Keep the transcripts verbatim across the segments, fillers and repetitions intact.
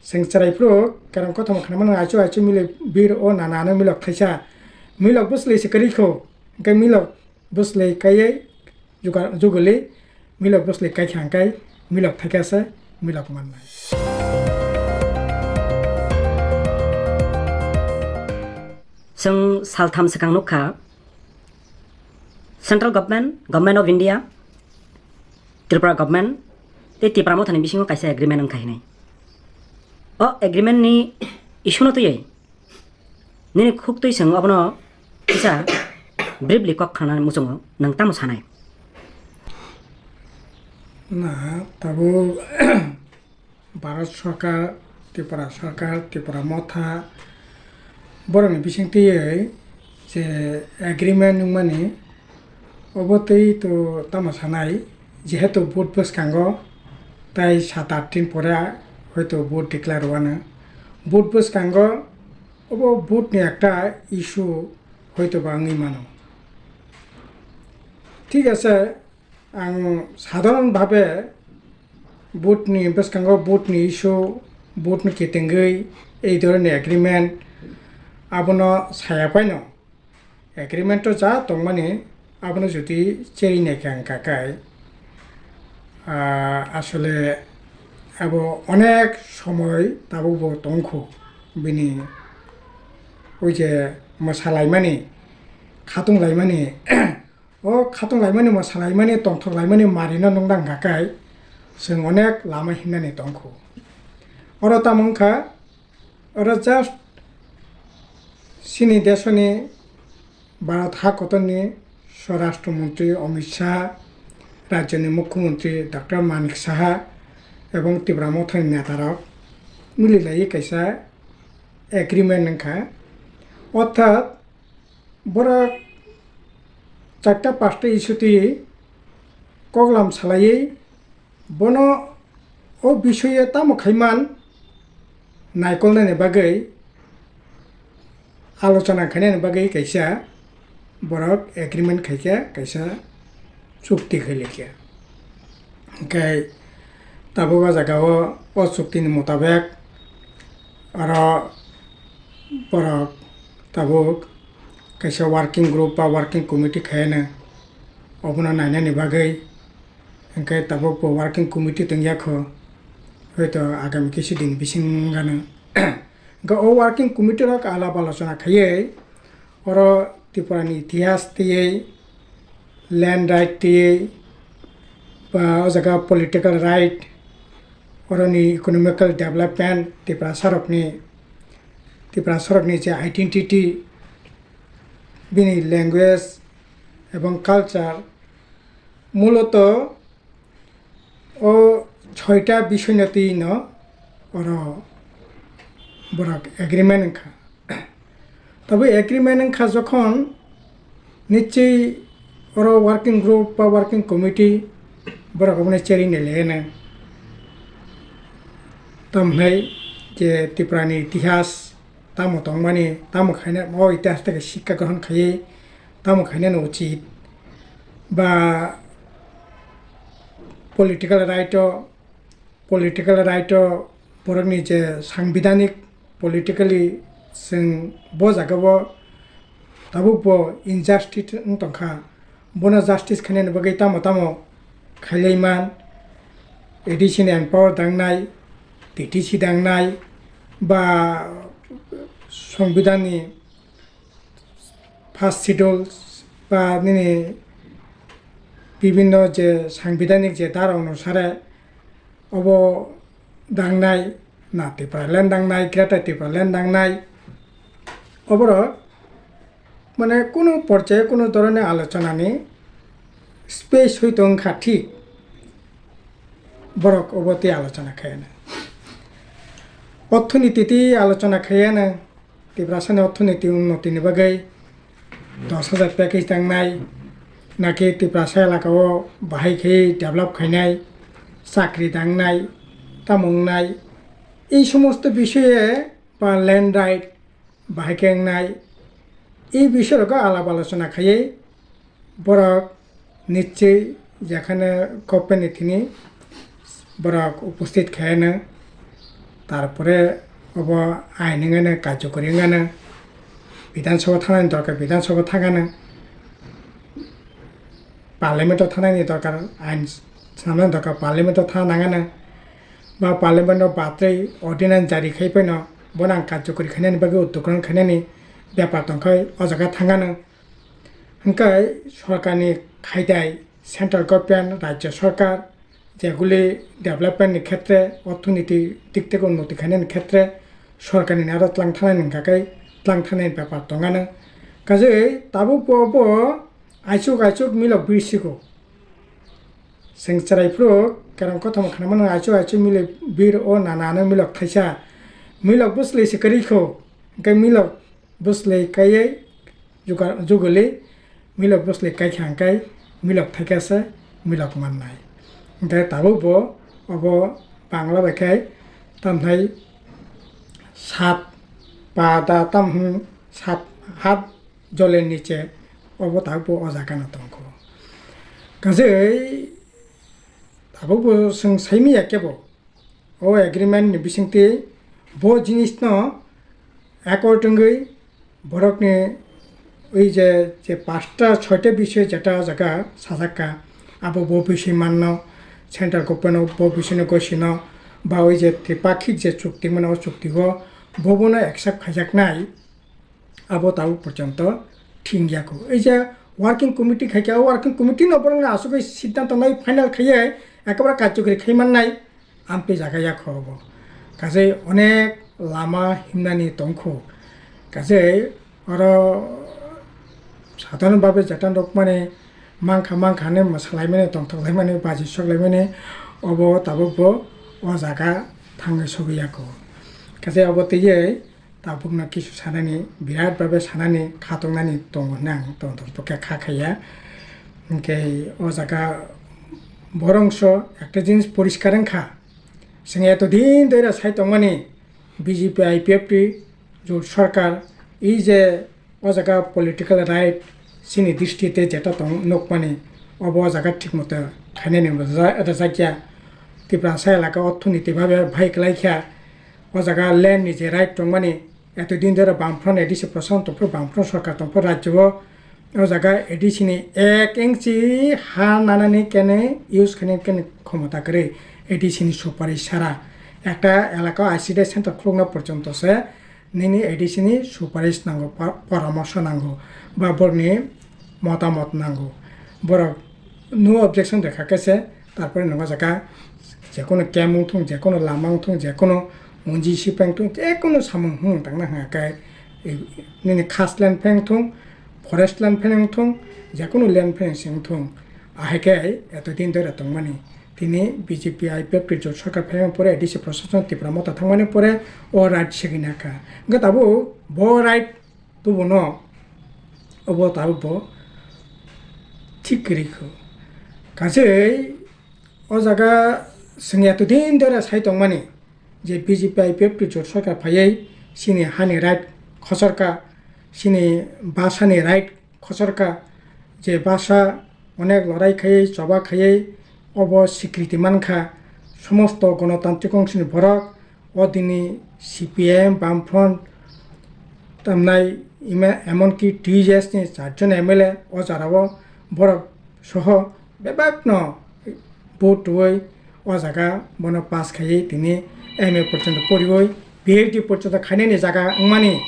Chwng chwrai phuru kerong kothoma khna mano, aichu aichu milok bir o nana ano milok thaisa. Milok bwsli se kwrwi kho, hwnkhe milok bwsli kaiwi juga-, juguli milok bwsli kaikha hwnkhe milok thaikha se milok mannai. Chwng saltham swkang nukha, Central Government, Government of India, Tripura Government tei Tipra Mothani bisingo kaisa agreement wngkha hinwi. O agreement ni issue no twiwi nini khuktwi chwng obono kisa briefly kok khanani muchungo nwng tamo sanai? Na, tabuk Bharat Sarkar, Tripura Sarkar, Tripura Motha, borokni bisingtwi je agreement wngmani, obo twi to tamo sanai, jehetu vote bwskango tai sat aat din pore hoito vote declare rwano. Vote bwskango obo vote ni ekta issue hoito ba wngwi mano. Thik ase, ang sadharon bhabe vote ni bwskango vote ni issue, vote ni kitengwi ei dhoroni agreement abono saya paino. Agreement o ja tongmani abono jodi cheri naikha wngkha khe, ah, asole abo onek somoi tabukbo tongkhu bini oi je mwsalaimani, khatunglaimani, o khatunglaimani, mwsalaimani, tongthoklaimani marino nukna wngkha khe chwng onek lama himnani tongkhu. Oro tamo wngkha, oro just chini desoni Bharat ha kotorni Swarashtra Montri Amit Shah, rajyoni Mukhyamantri Doctor Manik Saha ebong Tipra Mothani netarok mililaiwi kaisa agreement wngkha. Orthat borok charta pasta issue twi koklam salaiwi bono o bisoyo tamo khaiman naikolnani bagwi alochona khainani bagwi kaisa borok agreement khaikha, kaisa chukti khailaikha. Hwnkhe tabuk o jagao o chuktini mutabek aro borok tabuk kaisa working group ba working committee khaiyano obono nainani bagwi. Hwnkhe tabuk bo working committee tongya kho, hoito agami kisi din bising gana. Hwnkhe o working committee rok alap alochona khaiwi oro Tripura ni itihas twiwi, land right twiwi, ba o jaga political right, oroni economical development, Tiprasa rokni, Tiprasa rokni je identity, bini language ebong culture, muloto o soita bisoino twi no oro borok agreement wngkha. Tabuk agreement wngkha jokhon, nichwi oro working group ba working committee borok obono cheri nai laiyana. Tamo hwnai je Tripura ni itihas tamo tongmani, tamo khaina o itihas theke sikka grohon khaiwi tamo khainani uchit ba political right o, political right o borokni je sangbidanik politically chwng bo jagao tabuk bo injustice wng tongkha, bono justice khainani bagwi tamo tamo khailaiman, A D C ni empower dangnai, T T C dangnai ba songbidanni first schedule ba nini bibinno je sangbidanik je dara onusare obo dangnai, na Tipraland dangnai, Greater Tipraland dangnai, oborok mane kunu porche kunu dhoroner alochonani space hoi tongkha thik, borok obo tei alochona khaiyana. Orthoniti tei alochona khaiyana. Tiprasani orthoniti unnotini bagwi dos hajar package tangnai, naki Tiprasa elakao bahai khe develop khainai, chakri dangnai, tamo wngnai, ei somosto bisoye ba land right bahai khe wngnai, ei bisoyrogo alap alochona khaiwi borok nichwi jekhane government ni thini borok uposthit khaiyano. tarpore obo ain wngano, karjokori wngano, Bidhan Sabha thangnani dorkar Bidhan Sabha thangano, Parliament o thangnani dorkar, ain swnamnani dorkar Parliament o thang nangano, ba Parliament o batwi ordinance jari khai phano bono ang karjokori khainani bagwi uddokrang khainani bepar tongkhai o jaga thangano. Hwnkhe sorkarni khaidai, central government, rajya sorkar, jeguli development ni khetre, orthoniti dik tei unnoti khainani khetre sorkarni aro tlang thanani hwnkha khe tlang thanani bepar tongano. Kaje tabuk bo, bo aisuk aisuk milok birsigo. Chwng chwrai phuru kerong kothoma khnamano, aisuk aisuk milok bir o nana no milok thaisa. Milok bwsli se kwrwi kho, hwnkhe milok bwslai kaiwi juga-, juguli milok bwslai kaikha hwnkhe milok thaikha se milok mannai. Hwnkhe tabuk bo obo Bangla bai khai tamthai sat pada tam hwn sat hat jolen niche obo tabuk bo o jaga no tongkho. Kajei tabuk bo chwng saimanya kebo. O agreement ni bisingtwi bo jinis no accord wngwi borokni oi je, je pasta soita bisoi jeta jaga sajak kha, abo bo bisoi manno, central government o bo bisoi no gosino, ba oi je tripakhik je chukti mano, o chukti o bo bono accept khaijaknai. Abo tabuk porjonto thing ya kho. Ei je working committee khai khe, o working committee no borok no asugwi siddhanto nai final khaiye ekebare karjokori khai mannai amtwi jaga ya kho obo. Kajei onek lama himnani tong kho. Kajei oro sadharon bhabe jeta nukmani mankha, mankha hinwi mwsalaimani, tongthoklaimani, baji soklaimani obo tabuk bo o jaga thangwi sogwi ya kho. Kajei obo twiwi tabukno kisu sanani, birat bhabe sanani, khatungnani tongo hinwi ang tongthok bokhe kha khaiya. Hinkhe o jaga borongso ekta jinis poriskar wngkha. Chwng eto din doira sai tongmani B J P I P F T jot sarkar, ei je o jaga political right chini district tei jeta tong nukmani, obo o jaga thik moto khainani rwja-, rwjakya. Tiprasa elaka orthoniti bhabe bhai kwlaikha. O jaga land ni je right tongmani, eto din dora Bamfront A D C Prashan tongphuru, Bamfront sorkar tongphuru rajyo o, o jaga A D C ni ek inchi ha nanani kene use khainani kene khomota kwrwi A D C ni supari sara. Ekta elaka I C D center khulukna porjonto se nini A D C ni suparish nango, pa-, poramorso nango, ba borokni motamot nango. Borok no objection rekha khe se, tarpore nwngo jaka jekono camp wngthung, jekono lama wngthung, jekono monji si phai wngthung, jekono samung hwn tangna hwnga khe, nini khas land phai wngthung, forest land phai wngthung, jekono land phai wngthung, ahai khe eto din dora tongmani. Tini B J P I P F T jot sarkar phaimani pore, A D C Prashason Tipra Motha thangmani pore o right segwi nakha. Hwnkhe tabuk bo right tubuno obo tabuk bo thik kwrwi kho. Kajei o jaga chwng eto din dora sai tongmani je B J P I P F T jot sarkar phaiwi chini hani right khosorkha, chini basani right khosorkha, je basa onek lorai khaiwi, choba khaiwi obo sikriti mankha. Somosto gonotantrik ongsini borok o dini C P I M, Bamfront, tamnai ema-, emonki T J S ni charjon M L A o jora o borok soho bebakno vote rwui o jaga bono pass khaiwi tini M A porjonto poriwi P H D porjonto khainani jaga wngmani,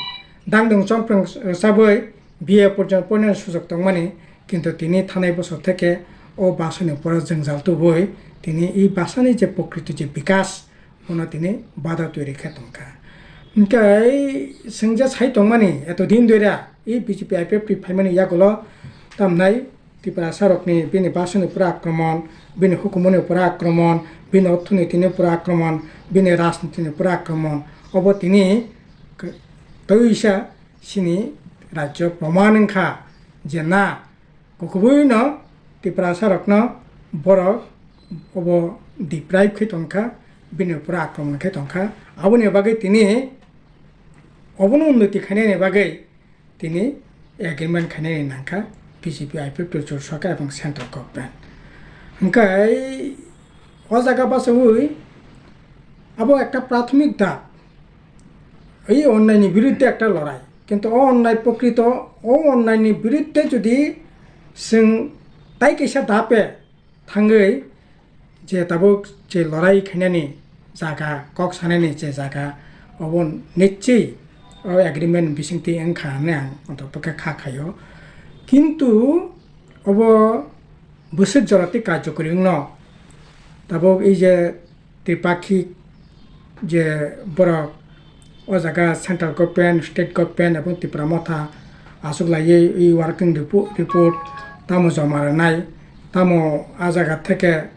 dangdung chongprwng rwchabwi B A porjonto porinani sujok tongmani, kintu tini thanai bosor theke o basani uporo jwngjal tubui tini i basani je prokriti je bikas bono tini bada twi rikhe tongkha. Hwnkhe chwng je sai tongmani eto din doira i B J P I P F T phaimani yagulo tamnai Tiprasa rokni bini basani uporo akromon, bini hukumuni uporo akromon, bini orthonitini uporo akromon, bini rajnitini uporo akromon. Obo tini k-, twisa chini rajyo proman wngkha je na, kukubuino Tiprasa rokno borok obo deprive khe tongkha, bini uporo akromon khe tongkha. Aboni bagwi tini obono unnoti khainani bagwi tini agreement khainani nangkha B J P I P F T jot sarkar ebong central government. Hwnkhe o jaga bachaui Abo ekta prathomik dak, ei onnai ni biruddhe ekta lorai. Kintu o onnai prokrito, o onnai ni biruddhe jodi chwng tai kaisa dape thangwi je tabuk je lorai khainani jaga, kok sanani je jaga, obo nichwi o agreement bisingtwi wngkha hwnwi ang ontotokhe kha khaio. Kintu obo bwswk jora tei karjokori wngno. Tabuk ei je tripakhik je borok o jaga central government, state government ebong Tipra Motha aswk laiwi ei working repo-, report tamo joma rwnai, tamo a jaga theke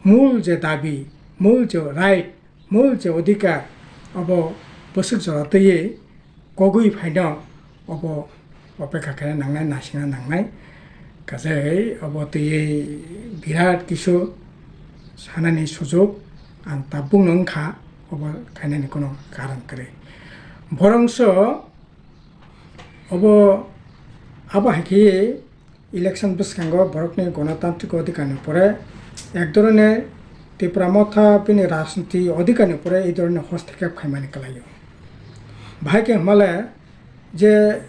mul je dabi, mul je right, mul je odhikar, obo bwswk jora twiwi kogwi phaino obo opekha khe nangnai, nasingna nangnai. Kaje obo twi birat kisu sanani sujok ang tabukno wngkha, obo khainani kono karon kwrwi. Borongso obo abo hai khe election bwskango borokni gonotantrik odhikarni pore ek dhoroner Tipra Motha bini rajniti odhikarni pore ei dhoroner hostokep khaimani kwlaio. Bahai khe hwnmale je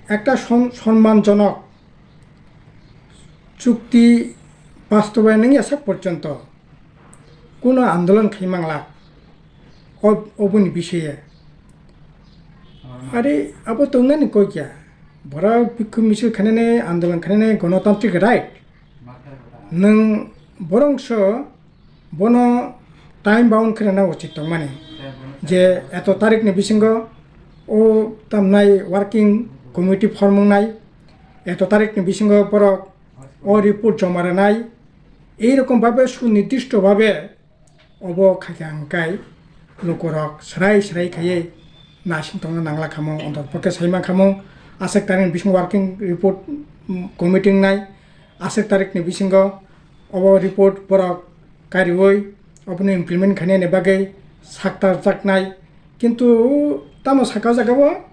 ekta son-, sonmanjonok chukti bastobayan wngya sak porjonto kuno andolon khai mangla ob-, oboni bisoye. Are abo tongnani koi kya? Borok bhikkhu misil khainani, andolon khainani gonotantrik right. Nwng borongso bono time bound khe rwna uchit tongmani. Je eto tarikni bisingo o tamnai working committee form wngnai, eto tarikni bisingo borok o report joma rwnai, ei rokom babe sunirdishto babe obo khaikha hwnkhe lukurok swrai swrai khaiwi nasing tongna nangla khamu, ontotpokhe saima khamu, aswk tarikni bisingo working report, mm, committee wngnai, aswk tarikni bisingo obo report borok kariui obono implement khainani bagwi saktarjaknai. Kintu tamo saka jagao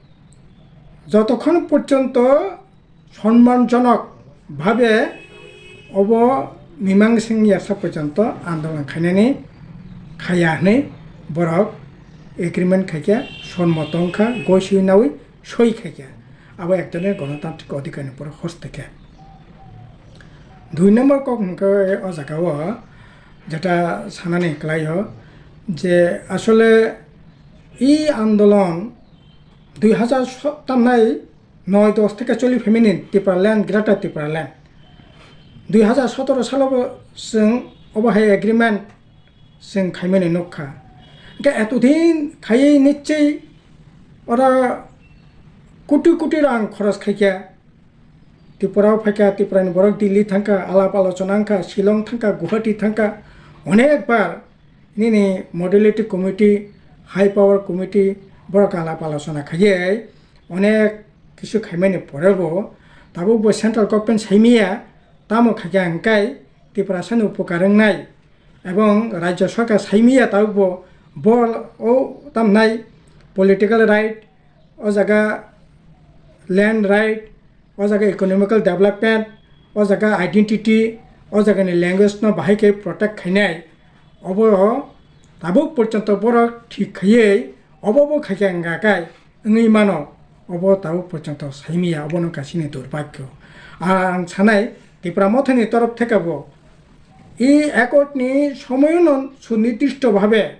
jotokhon porjonto sonmanjonok bhabe obo mimang sing yasa porjonto andolon khainani khaiya hwnwi borok agreement khaikha, sonmoto wngkha, goi sui naui soi khaikha. Abo ek dhoroner gonotantrik odhikarni pore hostokhe. Dui number kok hwnkhe o jagao jeta sanani kwlaio je asole i andolon dui hazar so-, tamnai noi dos theke choli phaimani Tipraland, Greater Tipraland. Dui hazar sotoro salobo chwng obo hai agreement chwng khaimani nukha. Hwnkhe etodin khaiwi nichwi oro koti koti rang khoros khaikha. Tripura o phaikha, Tripura ni borok Delhi thangkha, alap alochona wngkha, Shillong thangkha, Guwahati thangkha, onek bar nini modality committee, high power committee borok alap alochona khaiwi onek kisu khaimani pore bo tabuk bo central government saimaya tamo khaikha hwnkhe Tiprasa ni upokar wngnai ebong rajya sarkar saimaya tabuk bo bo o tamnai political right, o jaga land right, o jaga economical development, o jaga identity, o jaga ni language no bahai khe protect khainai. Obo tabuk porjonto borok thik khaiwi obo bo khaikha wngkha khe wngwi mano, obo tabuk porjonto saimaya, obono kaisini durbhagyo. Ang sanai Tipra Mothani torof thekebo e accord ni somoyono sunirdishto bhabe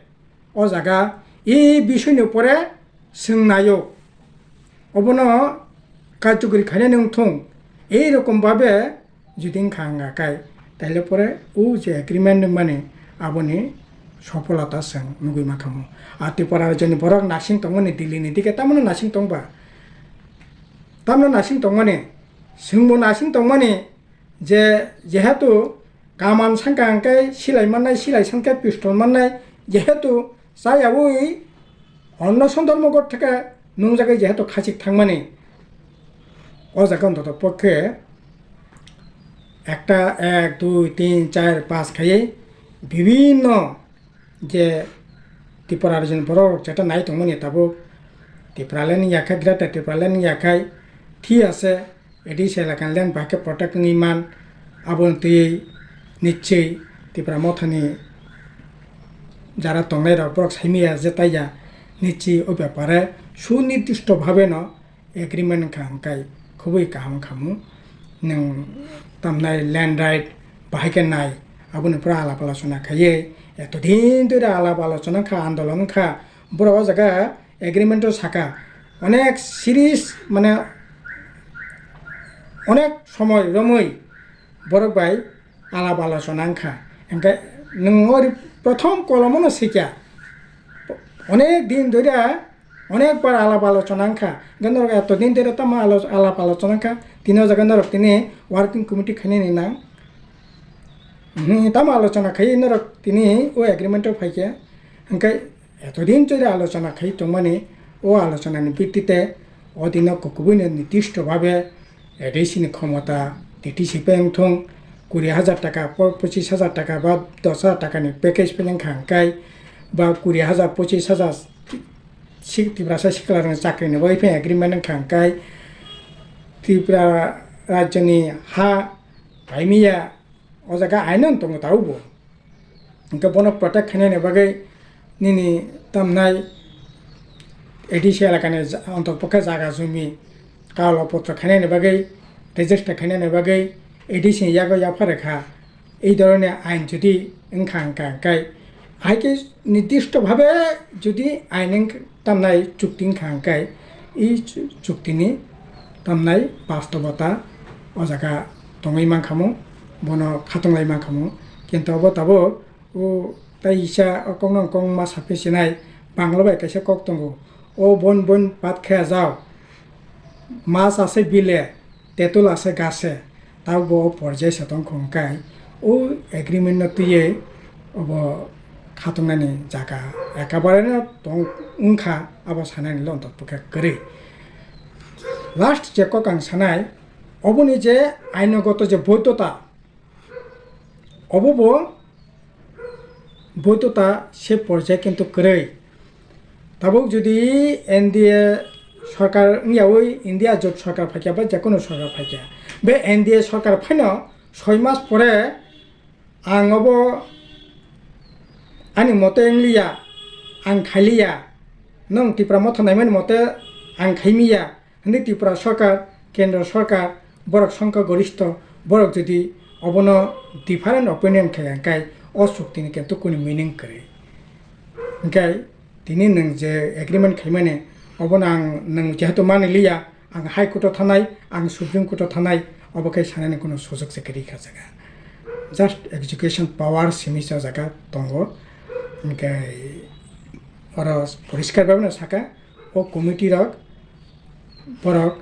o jaga e bisoyni pore swng naio, obono karjokori khainani wngthung, ei rokom babe jodi wngkha wngkha khe, taile pore o je agreement wngmani aboni sopholota chwng nugwi mankhamu. A Tripura rajyoni borok nasing tongmani Delhi ni dike tamoni nasing tongba, tamno nasing tongmani, chwngbo nasing tongmani je jehetu kaman sangka hwnkhe silai mannai, silai sankhe pistol mannai, jehetu chayaui Onno Sundar Mogor theke nungjagwi jehetu khachik thangmani, o jaga ontoto pokhe ekta ek, dui, tin, char, panch khaiwi bibinno je Tripura rajyoni borok rok jeta nai tongmani tabuk Tipraland ni yakhe, Greater Tipraland ni yakhe thik ase, A D C elaka ni land bahai khe protect wngwi man, aboni twi nichwi Tipra Mothani jara tongnai rok borok saimaya je taiya nichi o bepare sunirdishto bhabe no agreement wngkha hwnkhe khubui kaham wngkhamu. Nwng tamnai land right bahai khe nai, aboni pore alap alochona khaiwi eto din dhori alap alochona wngkha, andolon wngkha, borok o jaga agreement o saka onek series mane onek somoi romwi borok bai alap alochona wngkha. Hwnkhe nwng o prothom kolomono sikya, onek din dhori onek bar alap alochona wngkha. Hwnkhe norok eto din dhori tamo alo-, alap alochona wngkha, tini o jaga norok tini working committee khainani nang. Mhm, tamo alochona khaiwi norok tini o agreement o phaikhe, hwnkhe eto din dhori alochona khai tongmani, o alochonani bittite o dino kukubuino nirdishto bhabe A D C ni khomota, T T C bai wngthung, kuri hajar taka, po-, pochis hajar taka ba dos hajar takani package bai wngkha hwnkhe, ba kuri hajar, pochis hajar si-, Tiprasa sikla rokni chakri ni bagwi phai agreement wngkha hwnkhe, Tripura rajyoni ha paimya o jaga aino tongo tabukbo. Hwnkhe bono protect khainani bagwi nini tamnai A D C elakani ja-, ontok pokhe jaga jumi kalo potro khainani bagwi, register khainani bagwi A D C ni yago yapha rwkha. Ei dhoroner ain jodi wngkha hwnkha hwnkhe, hai khe nirdishto bhabe jodi ain wng-, tamnai chukti wngkha hwnkhe, ei chu-, chuktini tamnai bastobota o jaga tongwi mankhamu, bono khatunglai mankhamu. Kintu obo tabuk o tai isa o kokno kok ma saphi sinai, Bangla bai kaisa kok tongo, "O bon bon pat khaya jao, mas ase bile, tetul ase gase." Tabuk bo o porjai se tongkha hwnkhe o agreement no twiwi obo khatungnani jaga ekabare no tong wngkha, abo sanani le ontok pokhe kwrwi. Last je kok ang sanai, oboni je ainogoto je boidota, obo bo boidota se porjai kintu kwrwi. Tabuk jodi N D A sorkar wngyawi India jot sorkar phaikya ba jekono sorkar phaikya, be N D A sorkar phaino soi mas pore ang obo ani mote wngliya, ang khailiya, nwng Tipra Motha naimani mote ang khaimiya, hwnwi Tripura Sarkar, Kendra Sarkar, borok songkha goristho, borok jodi obono different opinion khe, hwnkhe o chuktini khe tukuni meaning kwrwi. Hwnkhe tini nwng je agreement khaimani, obono ang nwng jehetu mani liya, ang High Court o thanai, ang Supreme Court o thanai, obo khe sanani kuno sujok se kwrwi kha jaga. Just execution power simi sa jaga tongo. Hwnkhe oro poriskar bhabe no saka, o committee rok borok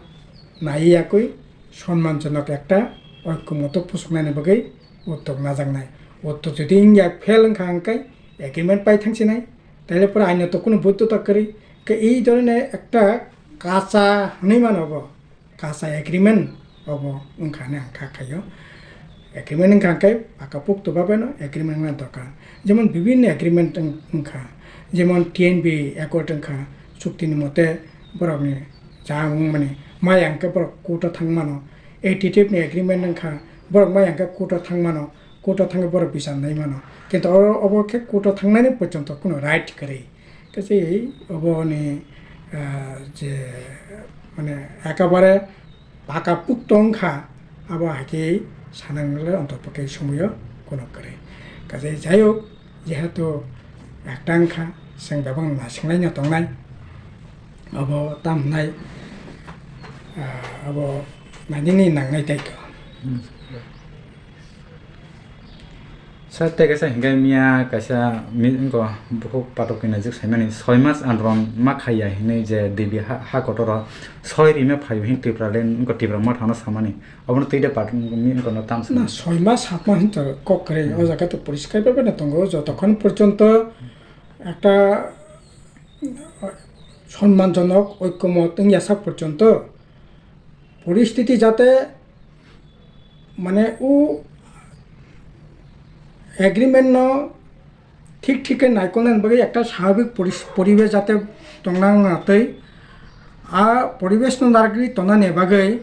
naiwi yakwi sonmanjonok ekta oikomoto pusuknani bagwi uttok najaknai. Uttok jodi wngya fail wngkha hwnkhe agreement pai thangsinai, taile pore aino to kunu boidota kwrwi. Khe ei dhoroner ekta kacha hwnwi mano bo, kacha agreement obo wngkha hwnwi ang kha khaio. Agreement wngkha hwnkhe pakapokto bhabeno agreement wngna dorkar. Jemon bibhinno agreement wng-, wngkha, jemon T N B accord wngkha, chuktini mote borokni ja wngmani maya hwnkhe borok court o thang mano, A T T F ni agreement wngkha, borok maya hwnkhe court o thang mano, court o thangwi borok bichar nai mano. Kintu oro obo khe court o thangnani porjonto kuno right kwrwi. Kaisa oboni, ah, je, mane, ekabare pakapokto wngkha, abo hai khe sanangle ontok pokhe somoyo kuno kwrwi. Kaisa jai hok, jehetu ekta wngkha, chwng bebak nasinglai no tongnai, abo tam hwnai, ah, abo nainani nangnai tei kho. Sir, tei kaisa hinkhe miya kaisa mi-, wngkha bukhuk patok kina jik saimani soi mas andolon ma khaiya hinwi je Delhi ha, ha kotor o soi rima phaio hin Tripura le wngkha Tipra Motha no samani. Obono twi de pat mi wngkha no tam na soi mas sat mas hinto kok kwrwi o jaga to poriskar bhabe no tongo jotokhon porjonto ekta sonmanjonok oikomot wngya sak porjonto poristiti jate mane o agreement no thik thik khe naikolnani bagwi ekta swabhik poris-, poribesh jate tongnang tei a poribesh no narwgwi tongnani bagwi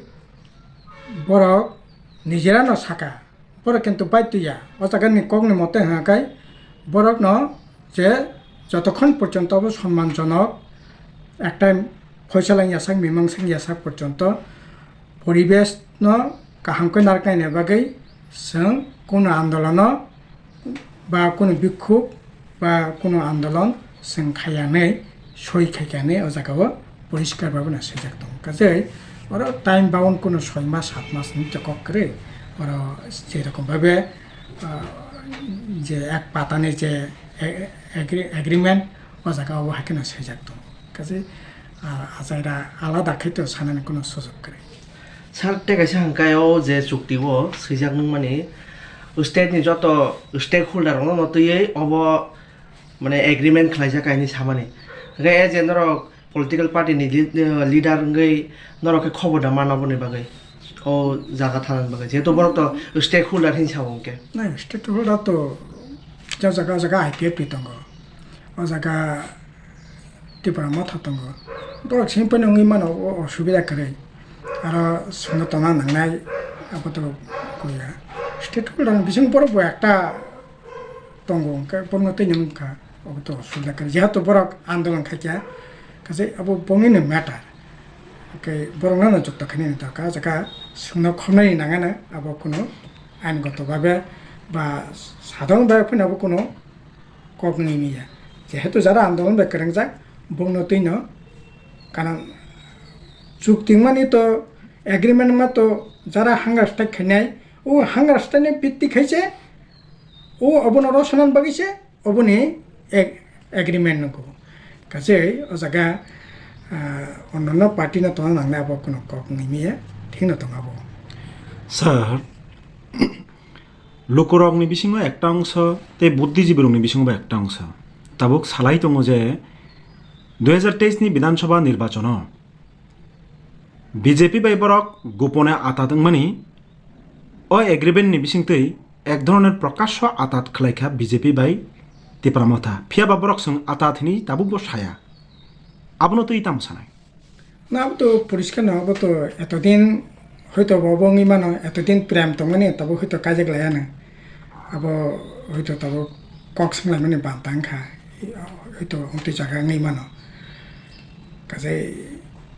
borok nijera no saka. Borok kintu baitya, o jaga ni kok ni mote hwnka khe borok no je jotokhon porjonto bo sonmanjonok ekta phoisalang yasak mimangsa yasak porjonto poribesh no kaham khe narwknaini bagwi chwng kunu andolono ba kunu bikhub ba kunu andolon chwng khaiyanwi soi khaikani o jagao poriskar babano swijak tongo. Kaje oro time bound kunu soi mas sat mas ni to kok kwrwi, oro je rokom babe, ah, je ek patani je a-, agri-, agreement o jagao hai kheno swijak tongo. Kaje, ah, achaira alada khe to sanani kunu sujok kwrwi. Sir, tei kaisa hwnkhe o je chukti o swijak nungmani state ni joto stakeholder rokno no twiwi obo mane agreement khlaijak kaini samani. Hwnkhe e je norok political party ni lead-, eh, leader wngwi norok khe khobor da man aboni bagwi, o jaga thanani bagwi, jehetu borok to stakeholder hinwi sao hwnkhe. Na, stakeholder to ja jaga jaga I P F T tongo. O jaga Tipra Motha tongo. Borok sini phano wngwi mano o osubida kwrwi. Aro songno tongna nangnai abo to kuya. Stakeholder ni bising borok bo ekta tongo, hwnkhe borokno twi nung kha, obo to osubida kwrwi. Jehetu borok andolon khaikha, kaje abo bongni no matter. Hwnkhe borokno no jukto khainani dorkar, o jaga songno khornani nangano abo kuno ain goto babe ba sadharon babe phano abo kuno kok nini ya. Jehetu jara andolon bai kwrwngjak, bongno twi no kanan chukti mani to agreement ma to jara hunger strike khainai, o hunger strike ni bitti khaise, o obono rosonani bagwi se oboni ag-, agreement nungo. Kaje o jaga, ah, onnono party no tongna nangnai abo kuno kok nini ya, thik no tong abo. Sir, lukurokni bisingo ekta ongso tei buddhijibirokni bisingo bo ekta ongso. Tabuk salai tongo je dui hajar teis ni Bidhan Sabha nirbachono B J P bai borok gopone atat wngmani o agreement ni bisingtwi ek dhoroner prokasho atat khlaikha B J P bai Tipra Motha. Phiya ba borok chwng atat hinwi tabukbo saya. Abono twi tamo sanai? Na, abo to poriskar no, abo to etodin hoito bo bo wngwi mano, etodin prem tongmani tabuk hoito kaijak laiya no. Abo hoito tabuk kok swnglaimani banta wngkha, hoito omtwi jaga wngwi mano. Kaje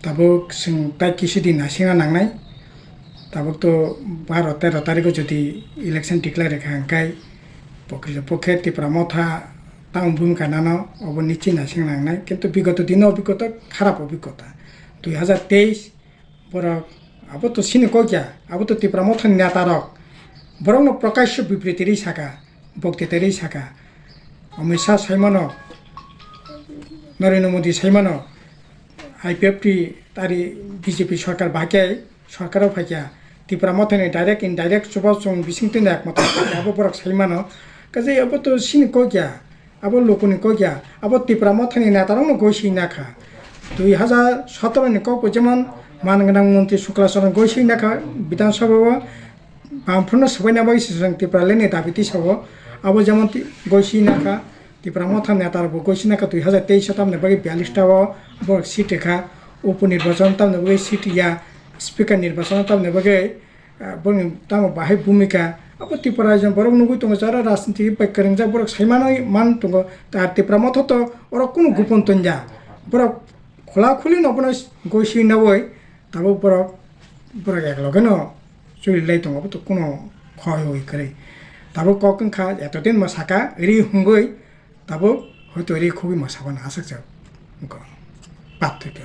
tabuk chwng tai kisi din naisingna nangnai. Tabuk to baro tero tariko jodi election declare wngkha hwnkhe pokhe pokhe Tipra Motha tamo bumika nano obo nichi naising nangnai, kintu bigoto dino obhigota kharap obhigota. Dui hajar teis borok abo to sini kokya, abo to Tipra Mothani neta rok borokno prokasyo bibriti ri saka, boktita ri saka. Amit Shah saimano, Narendra Modi saimano, I P F T tari B J P sorkar bahai khe sorkaro phaikha, Tipra Mothani direct indirect chuba chwng bisingtwi nai ekmata phaikha, abo borok sai mano. Kaje abo to sini kok ya, abo lukuni kok ya, abo Tipra Mothani netarokno goi swi nakha. Dui hajar sotoro ni kok bo jemon man gwnang montri Shukla Charan goi swi nakha Bidhan Sabha o, Bamphruno swbaina bagwi se chwng Tipraland ni dabi tisao, abo jemon ti-, goi swi nakha. Tipra Motha neta rok bo goi sina kha dui hajar teis o tamni bagwi biyalish ta o borok seat rikha, upo nirbachon tamni bagwi seat ya, speaker nirbachon tamni bagwi, ah, borokni tamo bahai bhumika. Abo Tripura rajyo borok nugwi tongo jara rajniti bai kwrwngjak borok sai manwi man tongo. Ta Tipra Motha to oro kunu gopon tonja, borok khula khuli no bono goi swi nawi tabuk borok, borok ek loge no chuli lai tongo, abo to kunu khoi oi kwrwi. Tabuk kok wngkha etodin ma saka ri hungwi, tabuk hoito ri khugwi ma sabana aswk se wngkha. Pathwikhe.